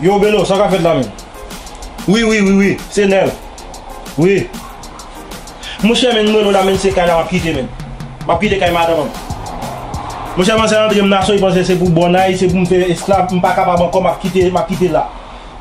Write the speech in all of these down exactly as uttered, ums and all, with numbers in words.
Yo, Belo, sa w ka fèt la menm? Wi, wi, wi, wi, se Nèl. Wi. Monchè, men, m rele w la, men, se kay la m ap kite, men. M ap kite kay madanm an. Monchè, manzè antre m nan so, li panse se pou bònay, se pou m fè esklav, m pa kapab ankò, m ap kite, m ap kite la.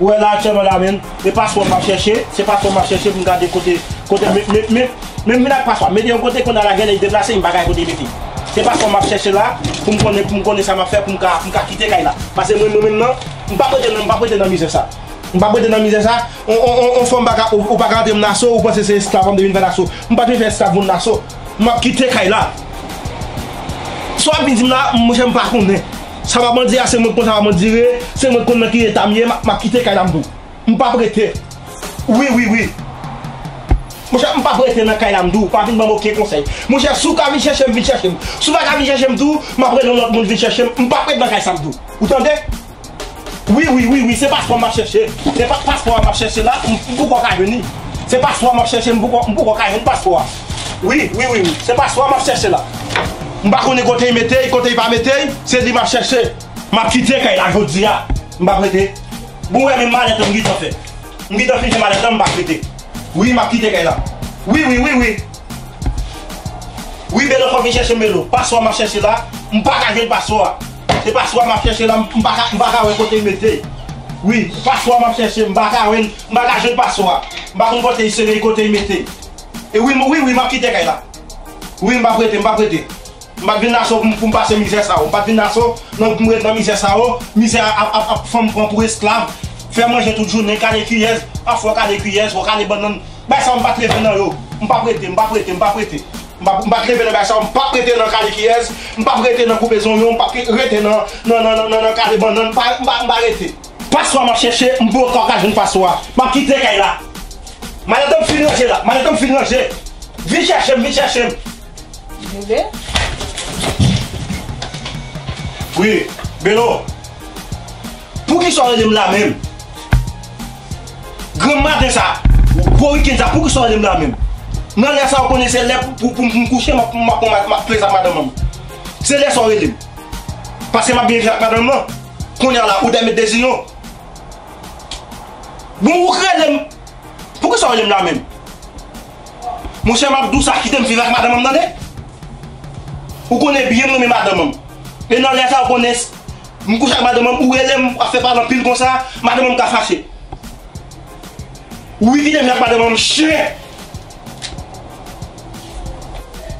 Ou wè la aktyèlman la, men, e paspò m ap chèche, se paspò m ap chèche pou m gade kote, kote, men, men, men, men m vin ak paspò, mete yon kote kounye a la, genlè li deplase, m pa ka kote mete. Se paspò m ap chèche la, pou m konnen, pou m konnen sa m ap fè, pou m ka, pou m ka kite kay la. Paske mwen, mwen menm nan, m p ap rete nan, m p ap rete nan mizè sa. M p ap rete nan mizè sa. On, on, on, on fanm pa ka, ou, ou pa ka antre m nan so, ou panse se esklav m te vin fè nan so. M pa t vin fè esklav moun nan so. M ap kite kay la. Sa w ap vin di m la, monchè, m pa konnen. Sa pa mwen di a, se mwen k konn sa pa mwen dire, se mwen k konn nan ki eta m ye, m ap, m ap kite kay la m tou. M p ap rete. Wi, wi, wi. Monchè, m p ap rete nan kay la m tou. Pa vin ban m okenn konsèy. Monchè, si w ka vin chèche m, vin chèche m. Si w pa ka vin chèche m tou, m ap rele yon lòt moun vin chèche m. M p ap rete nan kay sa m tou. Ou tande? Wi, wi, wi, wi, se paspò m ap chèche. Se pa, paspò a m ap chèche la, m, m poko ka jwenn li. Se paspò a m ap chèche, m poko, m poko ka jwenn paspò a. Wi, wi, wi, wi, se paspò a m ap chèche la. M pa konnen kote y mete y, kote y pa mete y, se li m ap chèche. M ap kite kay la jodi a. M p ap rete. Bon, wè, men malèt la m gentan fè. M gentan fin fè malèt la, m p ap rete. Wi, m ap kite kay la. Wi, wi, wi, wi. Wi, Belo, fò w vin chèche m, Belo. Paspò a m ap chèche la, m pa ka jwenn paspò a. Se paspò a m ap chèche la, m pa ka, m pa ka wè kote l mete. Wi, paspò a m ap chèche, m pa ka wè, m pa ka jwenn paspò a. M pa konn kote l sere, kote l mete. E wi, m, wi, wi, m ap kite kay la. Wi, m p ap rete, m p ap rete. M pa t vin nan so pou m, pou m pase mizè sa yo. M pa t vin nan so, non, pou m ret nan mizè sa yo. Mizè a ap, ap, ap fè m pran pou esklav. Fè manje tout jounen, kale kiyès, pafwa w kale kiyès, w kale bannann. Bagay sa yo m pa t leve nan yo. M p ap rete, m p ap rete, m p ap rete. M p ap, m pa t leve nan bagay sa yo, m p ap rete nan kale kiyès, m p ap rete nan koupe zonyon, m p ap rete nan, nan, nan, nan, nan, nan kale bannann, m pa, m pa, m pa rete. Paspò a m ap chèche, m poko ka jwenn paspò a. M ap kite kay la. Malèt an m fin ranje la, malèt an m fin ranje. Vin chèche m, vin chèche m. Bebe? Wi, Belo. Poukisa w rele m la menm? Granm maten sa, gwo wikenn sa, poukisa w rele m la menm? Nan lè sa, w konnen se lè pou, pou, pou m kouche, m ap, m ap, m ap, m ap plezi ak madanm an. Se lè sa w rele m. Paske m ap byen viv ak madanm nan. Kounye a la, ou dwe met deziryon. Bon, ou k rele m. Poukisa w rele m la menm? Monchè, m ap di w sa, kite m viv ak madanm an, tande? Ou konnen byen m renmen madanm an. E nan lè sa, ou konnen s-, m kouche ak madanm an, ou rele m, w ap fè pale anpil konsa, madanm an ka fache. Wi, kite m viv ak madanm an, chen!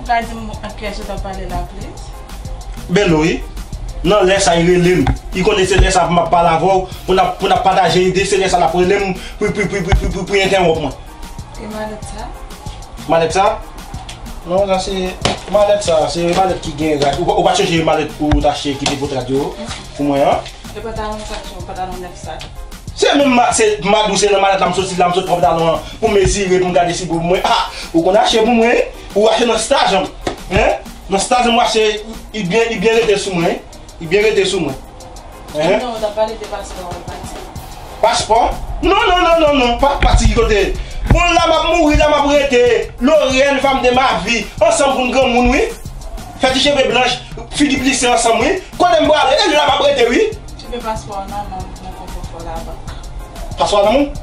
Ou ka di m ak kiyès ou t ap pale la, please? Belo, wi. Nan lè sa, li rele m. Li konnen se lè sa pou m ap pale avè w, pou n ap, pou n ap pataje ide, se lè sa l ap rele m pou, pou, pou entèwonp mwen. E malèt sa? Malèt sa? Non, sa se, malèt sa, se malèt ki gen rad. Ou, ou pa t chonje malèt ou t achte ki te pot rad yo pou mwen an? E pantalon sa, se yon pantalon nèf sa. Se menm ma-, se, m a di w se nan malèt la m soti, la m sot pran pantalon an pou m mezire, pou m gade si bon pou mwen. Ah, ou konn achte pou mwen, wi. Ou achte nan Star Jean, hein? Nan Star Jean m achte, li byen, li byen rete sou mwen, wi. Li byen rete sou mwen. Hein? Non, ou t ap pale de paspò a, ou pati. Paspò? Non, non, non, non, non, pa, pati ki kote? Bon, la m ap mouri, la m ap rete. Lorraine, femme de ma vie. Ansanm pou n granmoun, wi. Fè ti cheve blanch, figi plise ansanm, wi. Kote m prale? E la m ap rete, wi. Ti pe paspò a nan men w, nan kofèfò labank. Paspò a nan men w?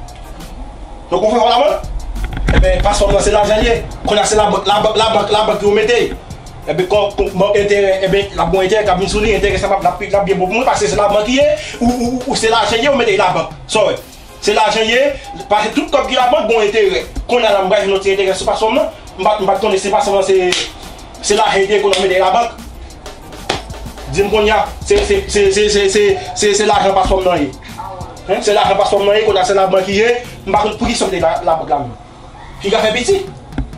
Nan kofèfò labank? Ebyen, paspò m nan se lajan l ye. Kounye a se labank, labank, labank, labank yo mete. Ebyen, kon, kon, bon, enterè, ebyen, l ap gen enterè k ap vin sou li, enterè sa l ap, l ap, l ap byen bon pou mwen, paske se labank li ye, ou, ou, ou, se lajan l ye, ou mete l labank. Sa w wè? Se lajan l ye, paske tout kòb ki labank gon enterè. Kounye a la, m pral jwenn yon ti enterè sou paspò m nan. M pa t, m pa t konnen se paspò m nan, se, se lajan l te ye, kounye a m mete l labank. Di m kounye a, se, se lajan paspò m nan ye. Hein? Se lajan paspò m nan ye, kounye a se labank li ye. M pa konn poukisa m te la, labank la menm. Fi ka fè pitit.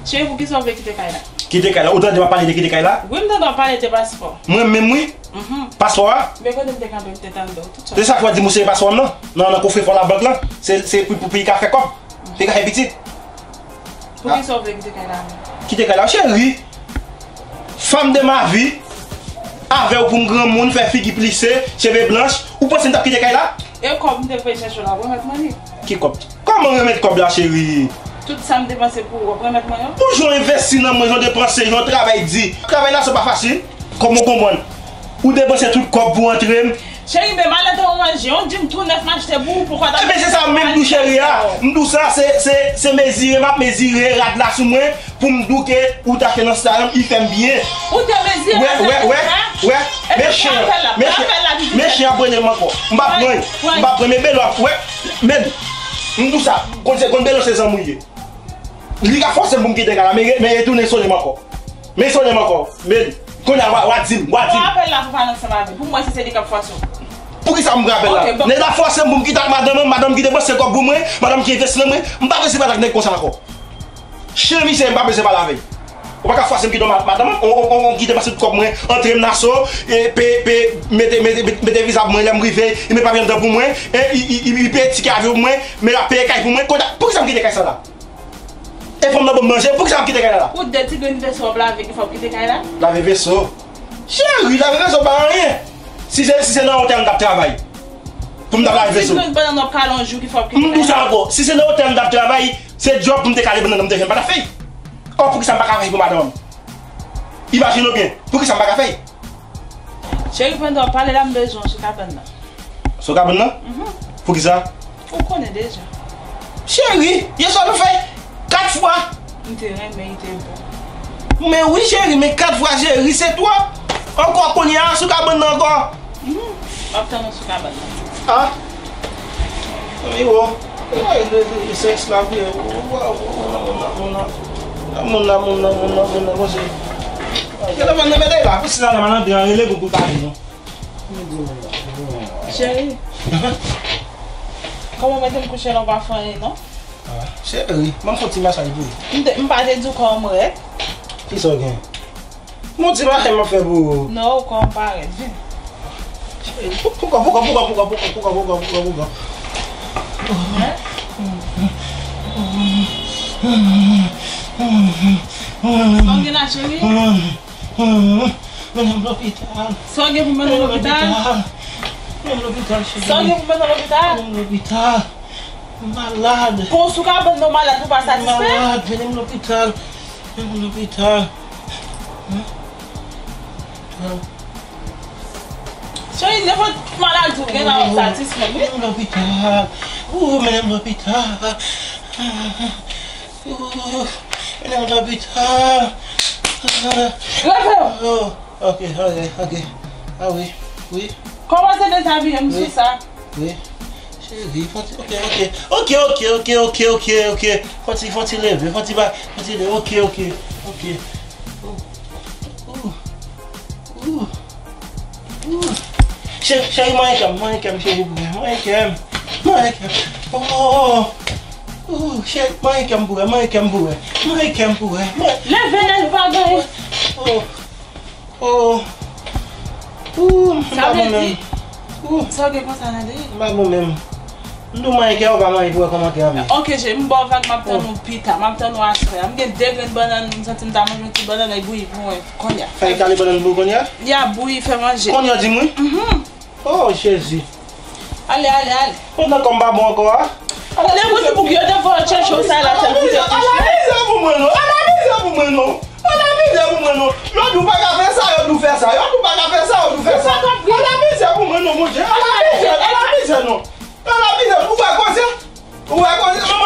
Cheri, poukisa w vle kite kay la? Kite kay la? Ou tande m ap pale de kite kay la? Wi, m tande w ap pale de paspò. Mwen menm, wi. Mhm. Paspò a? Men kote m te kanpe, m te tande w, tout sa. Se sa k fè w di m ou sere paspò m nan? Nan, nan kofrefò labank lan. Se, se pou, pou, pou li ka fè kòb. Pou li ka fè pitit. Poukisa w vle kite kay la menm? Kite kay la, cheri. Femme de ma vie. Avè w pou m granmoun, fè figi plise, cheve blanch. Ou panse m t ap kite kay la? E kòb m te voye chèche w la, w remèt mwen li? Ki kòb? Kòman remèt kòb la, cheri? Tout sa m depanse pou ou, w ap remèt mwen yo? Pou jan w envesti nan mwen, jan w depanse, jan w travay di. Travay la, sa pa fasil. Kòman w konprann? Ou depanse tout kòb pou antre m. Cheri, men malèt an ou wè Yon jean tou nèf m achte pou ou, poukò w t ap... Ebyen, se sa menm m di w, cheri a. M di w sa, se, se, se mezire, m ap mezire rad la sou mwen pou m di w ke ou t achte nan Star lan, li fè m byen. Ou te mezire rad la pou mwen? Wè, wè, wè. Mechan, mechan, mechan ap rele m ankò. M p ap pran, m p ap pran, men Belo ap, wè, men, m di w sa, konn se, konn Belo se zanmi w ye. Li ka fòse m pou m kite kay la, men, men retounen sone m ankò. Men sone m ankò, men kounye a, w a, w a di m, w a di m. Pran apèl la pou pale ansanm avè l. Pou m wè si se li k ap fòse w. Poukisa m pran apèl la? Ok, bon. Nèg la fòse m pou m kite ak madanm mwen, madanm ki depanse kòb pou mwen, madanm ki envesti nan mwen. M pa bezwen pale ak nèg konsa ankò. Chen misye, m pa bezwen pale avè l. Ou pa ka fòse m kite ma-, madanm mwen, ou, ou, ou, ou ki depanse tout kòb mwen, antre m Nassau, e, pe, pe, mete, mete, mete, mete viza pou mwen, lè m rive, li met papye anndan pou mwen, e, li, li, li, li peye tikè avyon pou mwen, men l ap peye kay pou mwen. Kounye a, poukisa m kite kay sa la? E fanm nan ban m manje, poukisa m ap kite kay la la? Pou de ti grenn veso w ap lave ki fè w kite kay la? Lave veso? Cheri, lave veso pa anyen. Si se, si se nan otèl m t ap travay pou m t ap lave veso. Ti grenn bannann w ap kale yon jou ki fè w ap kite kay la? M di w sa ankò, si se nan otèl m t ap travay, se djòb pou m te kale bannann nan m te fè, m pa t ap fè l. Ò, poukisa m pa ka fè l pou madanm? Imajine w byen, poukisa m pa ka fè l? Cheri, pandan w ap pale la, m bezwen w sou kabann nan. Sou kabann nan? Mhm. Poukisa? Ou konnen deja. Cheri, e sa nou fè kat fwa. M te renmen, li te bon. Men wi, cheri, men kat fwa, cheri, se twòp. Ankò kounye a, sou kabann nan ankò. Mhm. M ap tann ou sou kabann nan. Ah. Zanmi wo. Ay, le, le, le sèks la vre. Moun nan, moun nan, moun nan, moun nan, moun nan, moun nan, konsa. Telefòn nan mete la. Pou sila nan malandren an rele pou pou pale non. Cheri, kòman w mete m kouche la, w pa fè anyen non? Ah, cheri, ban m fè yon ti masaj pou ou. M te, m pa te di w kòman m rèd? Kisa w gen? Yon ti masaj m ap fè pou ou. Non, ou kòman w parèt, vin. Cheri, pou, poukò, poukò, poukò? Sa w gen la, cheri? Mennen m lopital. Sa w gen pou mennen w lopital? Mennen m lopital, cheri. Sa w gen pou mennen w lopital? Mennen m lopital. M malad. Pou w sou kabann nan w malad, ou pa satisfè? M malad, mennen m lopital. Mennen m lopital. Cheri, nenpòt maladi w gen la, w ap satisfè m, wi. Mennen m lopital. Ou, mennen m lopital. Ou, mennen m lopital. Leve w! Oh, ok, ok, ok. Ah wi, wi. Kòmanse dezabiye m sou sa. Wi. Cheri, fon ti, ok, ok. Ok, ok, ok, ok, ok, ok. Fon ti, fon ti leve, fon ti ba, fon ti leve. Ok, ok, ok. Ou, ou, ou, ou. Cheri, cheri, manyen kè m, manyen kè m, cheri, pou mwen, manyen kè m, manyen kè m. Oh, oh, oh. Ou, cheri, manyen kè m pou wè, manyen kè m pou wè, manyen kè m pou wè, manyen. Leve, leve, pa ganyen. Oh. Oh. Ou, m pa bon menm. Ou. Sa w gen konsa nan dèyè? M pa bon menm. M di w manyen kè, ou pa manyen pou wè kòman kè a viv. Ok, cheri, m ba w vag, m ap tann ou pita, m ap tann ou aswè a. M gen de grenn bannann, m santi m ta manje yon ti bannann, ay bouyi pou mwen kounye a. Fè kale bannann pou ou kounye a? Ya, bouyi, fè manje. Kounye a, di m wi. Mhm. Oh, Jezi. Ale, ale, ale. Pandan kò m pa bon ankò a? Ala mizè pou yo te fè w tchèche w sa la, sèl pou te touche. Ala mizè pou mwen non. Ala mizè pou mwen non. Ala mizè pou mwen non. Yo di w pa ka fè sa, yo di w fè sa. Yo di w pa ka fè sa, yo di w fè sa. Ala mizè pou mwen non, Bondye. Ala mizè, ala mizè non. Ala mizè, ou wè koze? Ou wè koze?